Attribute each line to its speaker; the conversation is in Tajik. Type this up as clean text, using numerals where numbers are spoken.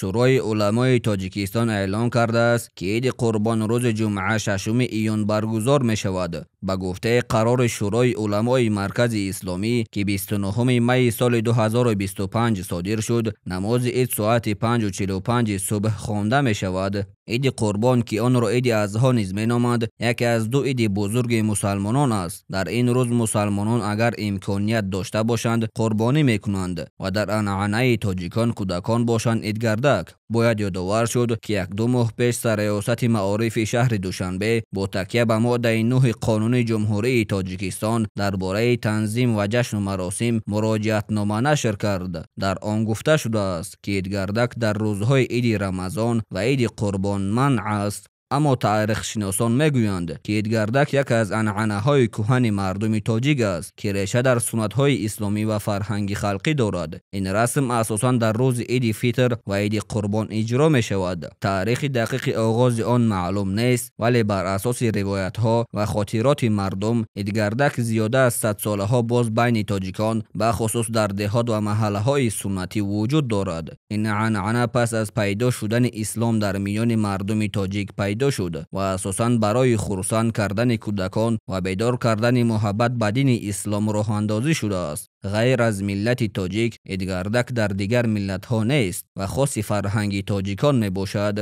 Speaker 1: Шӯрои уламои Тоҷикистон эълон кардааст, ки Иди Қурбон рӯзи ҷумъа 6 июн баргузор мешавад. Ба гуфтаи қарори Шӯрои уламои Маркази Исломӣ, ки 29 майи соли 2025 содир шуд, намози ид соати 5:45 субҳ хонда мешавад. Иди Қурбон, ки онро Иди Азҳо низ меноманд, яке аз ду иди бузурги мусалмонон аст. Дар ин рӯз мусалмонон агар имконият дошта бошанд, қурбонӣ мекунанд ва дар анъанаи тоҷикон кӯдакон бошанд идгардак. Бояд ёдовар шуд, ки як-ду моҳ пеш Сарриёсати маорифи шаҳри Душанбе бо такя ба моддаи 9 қонуни Ҷумҳурии Тоҷикистон дар бораи танзим ва ҷашну маросим муроҷиатнома нашр кард. Дар он гуфта шудааст, ки идгардак дар рӯзҳои Иди Рамазон ва Иди Қурбон манъ аст. Аммо таърихшиносон мегӯянд, ки идгардак яке аз анъанаҳои кӯҳани мардуми тоҷик аст, ки реша дар суннатҳои исломӣ ва фарҳанги халқӣ дорад. Ин расм асосан дар рӯзи Иди Фитр ва Иди Қурбон иҷро мешавад. Таърихи дақиқи оғози он маълум нест, вале бар асоси ривоятҳо ва хотироти мардум идгардак зиёда аз садсолаҳо боз байни тоҷикон, бахусус дар деҳот ва маҳаллаҳои суннатӣ вуҷуд дорад. Ин анъана пас аз пайдо шудани ислом дар миёни мардуми тоҷик пайдо шуд ва асосан барои хурсанд кардани кӯдакон ва бедор кардани муҳаббат ба дини ислом роҳандозӣ шудааст. Ғайр аз миллати тоҷик, идгардак дар дигар миллатҳо нест ва хоси фарҳанги тоҷикон мебошад.